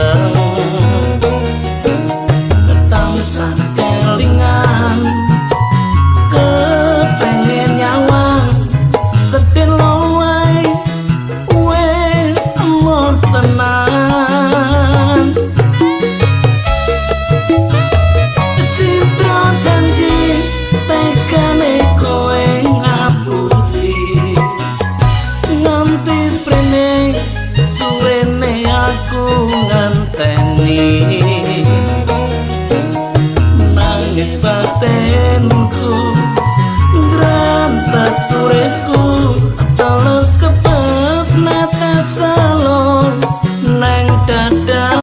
bareng. Tansah kelingan, kepengen nyawang sedelo wae wis emoh tenan. Citra janji tekane kowe ngapusi, nganti sprene suwene aku nganteni, nangis batin.